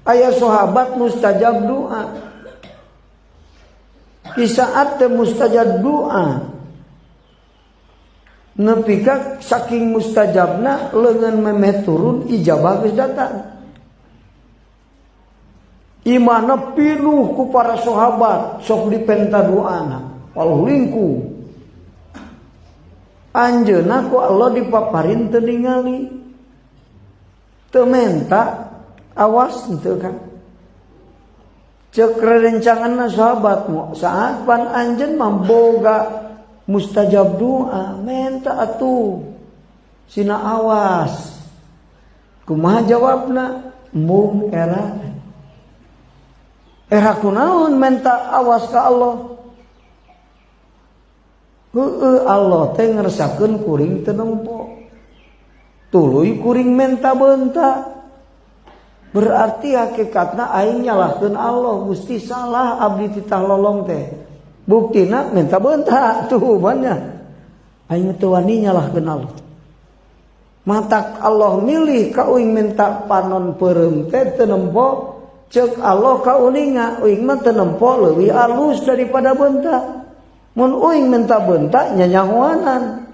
Aya sahabat mustajab doa. Di saat teh mustajab doa, nepi ka saking mustajabna leungeun memeh turun ijabah geus datang. Imahna pinuh ku para sahabat sok dipenta doana, waluh lingkung. Anjeunna ku Allah dipaparin teu ningali. Teu menta awas henteu kan. Ceuk rerencanganna sahabat mu saat pan anjeun mah boga mustajab doa, menta atuh. Sina awas. Kumaha jawabna? Mung era. Era kunaon menta awas ka Allah? Heueuh Allah teh ngersakeun kuring teu nempo. Tuluy kuring menta beunta. Berarti hakikatna aing nyalahkeun Allah, Gusti salah abdi titah lolong teh. Buktina menta beunta tuh banyak. Aing teu wani nyalahkeun Allah. Matak Allah milih ka uing minta panon peureum teh teu nempo. Ceuk Allah ka uninga uing mah teu nempo leuwih alus daripada beunta. Mun uing minta beunta nyanyahoanan.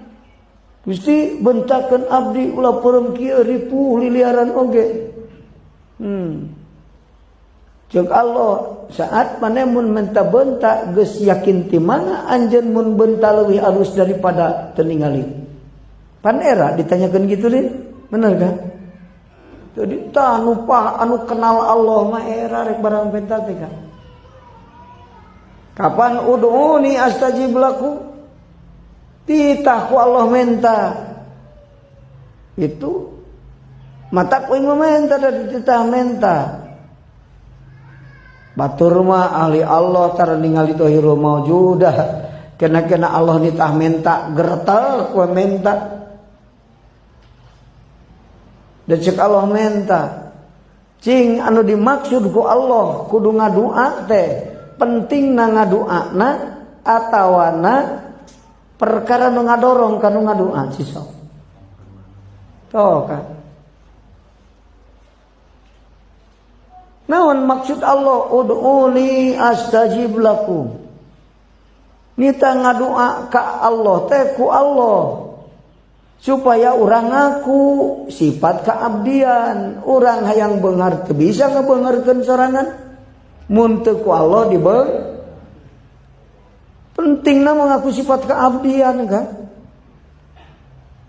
Gusti bentakeun abdi ulah peureum kieu ripuh liliaran oge. Ceuk Allah saat maneh mun minta beunta geus yakin ti mana anjeun mun beunta leuwih alus daripada teu ningali. Pan era ditanyakeun kitu deui, bener kan? Jadi tah anu anu kenal Allah mah era rek barang penta teh kan. Kapan ud'uni astajib lakum? Titah ku Allah menta. Itu mata ku mah menta dari titah menta. Batur mah ahli Allah tara ningali zahirul maujudah. Kena-kena Allah nitah menta gertel ku menta. Dan cek Allah menta. Cing anu dimaksud ku Allah kudu ngadua teh penting na ngaduana atawana perkara nu ngadorong ka nu ngadua sisok. Tuh kan. Naon maksud Allah ud'uni astajib lakum. Nita ngadua ka Allah teh ku Allah supaya urang ngaku sifat keabdian, urang hayang beunghar teu bisa ngabeungharkeun sorangan. Mun teu ku Allah dibeung. Pentingna mengaku sifat keabdian kan.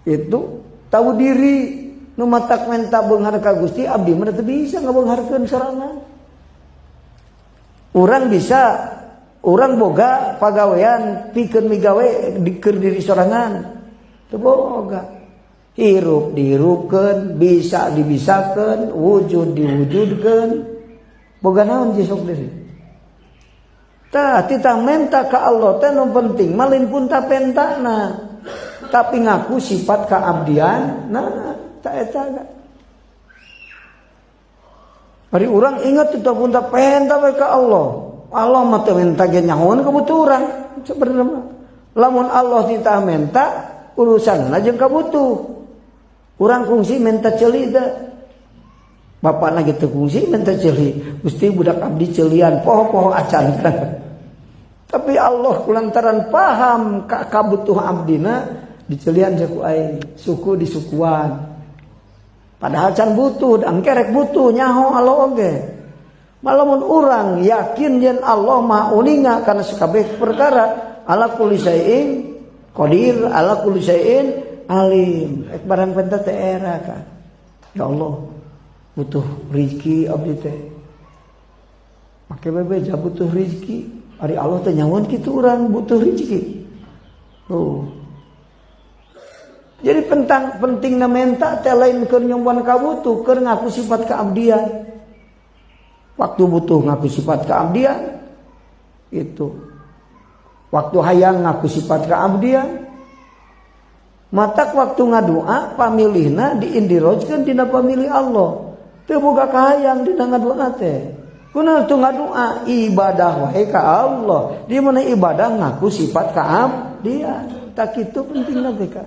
Itu tahu diri nu matak menta beunghar ka Gusti abdi mah teu bisa ngabeungharkeun sorangan. Urang bisa, urang boga pagawean pikeun migawe dikeun diri sorangan. Teu boga. Hirup dihirupkeun, bisa dibisakeun, wujud diwujudkeun. Boga naon cisok diri. Tah titah menta ka Allah teh nu penting mah lain pun ta pentana. Tapi ngaku sifat keabdian, nah ta eta ga. Ari urang ingat titah pun ta penta we ka Allah. Allah mah teu menta ge nyahoan kabutuh urang sebenarnya mah. Lamun Allah titah menta urusanna jeung kabutuh. Urang kungsi menta ceuli teh. Bapakna ge teu kungsi menta ceuli. Gusti budak abdi ceulian poho-poho acan. Tapi Allah kulantaran paham ka kabutuh abdina dicelian ku aing, suku disukuan. Padahal can butuh, angkerek butuh nyaho Allah oge. Malamun urang yakin yen Allah Maha uninga kana sakabeh perkara, ala kulli syai'in qadir, ala kulli syai'in alim. Ek barang penta teh era ka. Ya Allah, butuh rezeki abdi teh. Make bebeja butuh rezeki. Ari Allah teh nyawan kitu urang butuh rezeki. Tuh. Jadi pentingna menta teh lain keur nyomban kabutuh, keur ngaku sifat keabdian. Waktu butuh ngaku sifat keabdian itu. Waktu hayang ngaku sifat keabdian. Matak waktu ngadua pamilihna diindirojkeun dina pamilih Allah. Teu boga kahayang dina ngadua teh. Kunaon teu ngadua ibadah wae ka Allah. Di mana ibadah ngaku sifat keabdian. Tak kitu pentingna teh ka.